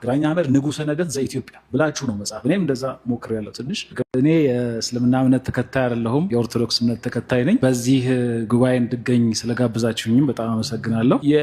ግራኝ አህመድ ንጉሰ ነገስት ዘኢትዮጵያ ብላችሁ ነው መጻፍ። እኔም እንደዛ ሞክሬያለሁ ትንሽ። እኔ የእስልምና እምነት ተከታይ አይደለሁም፣ የኦርቶዶክስ እምነት ተከታይ ነኝ። በዚህ ጉባኤ እንድገኝ ስለጋበዛችሁኝም በጣም አመሰግናለሁ። የ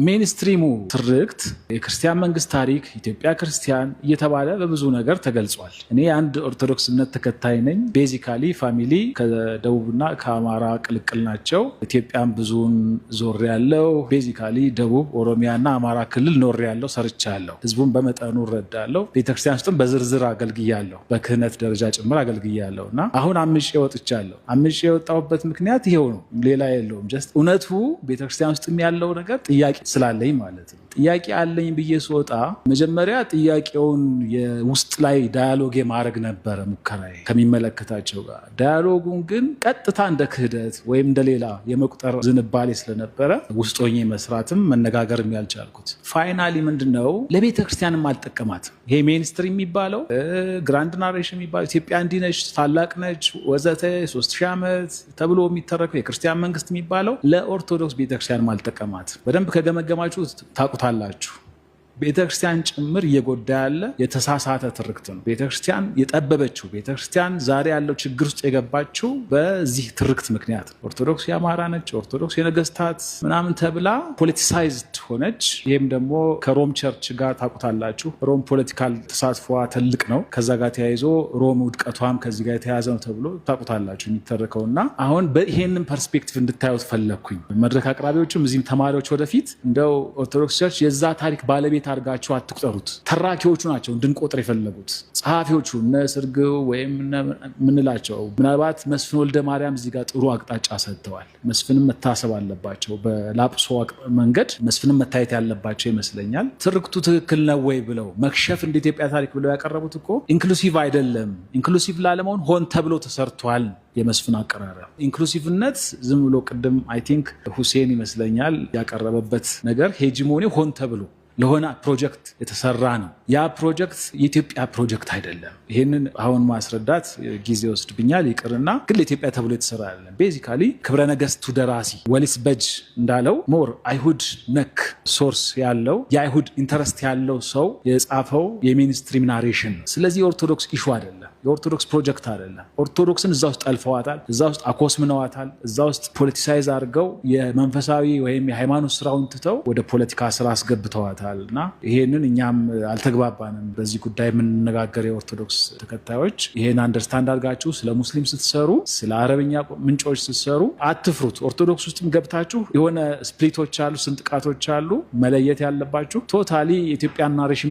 mainstream ኡ ትርክት የክርስቲያን መንግስት ታሪክ፣ ኢትዮጵያ ክርስቲያን እየተባለ በብዙ ነገር ተገልጿል። እኔ አንድ ኦርቶዶክስ እምነት ተከታይ ነኝ። Basically family ከደቡብና ከአማራ ቅልቅል ናቸው። ኢትዮጵያን ብዙውን ዞሬያለሁ። Basically ደቡብ፣ ኦሮሚያና አማራ ክልል ኖሬያለሁ፣ ሰርቻለሁ። ህዝቡን በመጠኑ እረዳለሁ። ቤተክርስቲያን ውስጥም በዝርዝር አገልግያለሁ፣ በክህነት ደረጃ ጭምር አገልግያለሁ እና አሁን አምጬ ወጥቻለሁ። አምጬ የወጣሁበት ምክንያት ይሄው ነው፣ ሌላ የለውም። Just እውነቱ ቤተክርስቲያን ውስጥም ያለው ነገር ጥያቄ ስላለኝ ማለት ነው። ጥያቄ አለኝ ብዬ ስወጣ መጀመሪያ ጥያቄውን የውስጥ ላይ dialogue የማድረግ ነበረ ሙከራዬ ከሚመለከታቸው ጋር። Dialogue ኡን ግን ቀጥታ እንደ ክህደት ወይም እንደሌላ የመቁጠር ዝንባሌ ስለነበረ ውስጥ ሆኜ መስራትም መነጋገርም ያልቻልኩት። Finally ምንድነው፣ ለቤተ ክርስቲያንም አልጠቀማትም። ይሄ mainstream የሚባለው grand narration የሚባለው፣ ኢትዮጵያ እንዲህ ነች፣ ታላቅ ነች፣ ወዘተ 3000 ዓመት ተብሎ የሚተረከው የክርስቲያን መንግስት የሚባለው ለኦርቶዶክስ ቤተክርስቲያንም አልጠቀማትም። በደንብ ከገመገማችሁ ታውቁታላችሁ። ቤተክርስቲያን ጭምር እየጎዳ ያለ የተሳሳተ ትርክት ነው። ቤተክርስቲያን የጠበበችው፣ ቤተክርስቲያን ዛሬ ያለው ችግር ውስጥ የገባችው በዚህ ትርክት ምክንያት ነው። ኦርቶዶክስ የአማራ ነች፣ ኦርቶዶክስ የነገስታት ምናምን ተብላ politicized ሆነች። ይህም ደግሞ ከሮም church ጋር ታውቁታላችሁ። ሮም political ተሳትፏ ትልቅ ነው። ከዛ ጋር ተያይዞ ሮም ውድቀቷም ከዚህ ጋር የተያያዘ ነው ተብሎ ታውቁታላችሁ የሚተረከው። እና አሁን ይሄንን perspective እንድታዩት ፈለግኩኝ። መድረክ አቅራቢዎችም እዚህም ተማሪዎች ወደፊት እንደው ኦርቶዶክስ church የዛ ታሪክ ባለቤት አድርጋችሁ አትቁጠሩት። ተራኪዎቹ ናቸው እንድንቆጥር የፈለጉት። ጸሐፊዎቹ እነ ስርግው ወይም የምንላቸው፣ ምናልባት መስፍን ወልደ ማርያም እዚህ ጋር ጥሩ አቅጣጫ ሰጥተዋል። መስፍንም መታሰብ አለባቸው። በላጲሶ መንገድ መስፍንም መታየት ያለባቸው ይመስለኛል። ትርክቱ ትክክል ነው ወይ ብለው መክሸፍ እንደ ኢትዮጵያ ታሪክ ብለው ያቀረቡት እኮ inclusive አይደለም። Inclusive ላለመሆን ሆን ተብሎ ተሰርቷል። የመስፍን አቀራረብ inclusive ነት ዝም ብሎ ቅድም I think ሁሴን ይመስለኛል ያቀረበበት ነገር hegemony ሆን ተብሎ ለሆነ ፕሮጀክት የተሰራ ነው። ያ ፕሮጀክት የኢትዮጵያ ፕሮጀክት አይደለም። ይህንን አሁን ማስረዳት ጊዜ ይወስድብኛል፣ ይቅርና ግን ለኢትዮጵያ ተብሎ የተሰራ አይደለም። Basically ክብረ ነገስቱ ደራሲ ወሊስ በጅ እንዳለው more አይሁድ ነክ source ያለው፣ የአይሁድ interest ያለው ሰው የጻፈው የ mainstream narration ነው። ስለዚህ የኦርቶዶክስ issue አይደለም፣ የኦርቶዶክስ ፕሮጀክት አይደለም። ኦርቶዶክስን እዛ ውስጥ ጠልፈዋታል፣ እዛ ውስጥ አኮስምነዋታል፣ እዛ ውስጥ politicize አድርገው የመንፈሳዊ ወይም የሃይማኖት ስራውን ትተው ወደ ፖለቲካ ስራ አስገብተዋታል። እና ይሄንን እኛም አልተግባባንም። በዚህ ጉዳይ የምንነጋገር የኦርቶዶክስ ተከታዮች ይሄን understand አድርጋችሁ ስለ ሙስሊም ስትሰሩ፣ ስለ አረብኛ ምንጮች ስትሰሩ አትፍሩት። ኦርቶዶክስ ውስጥም ገብታችሁ የሆነ split ኦች አሉ፣ ስንጥቃቶች አሉ። መለየት ያለባችሁ totally የኢትዮጵያን narration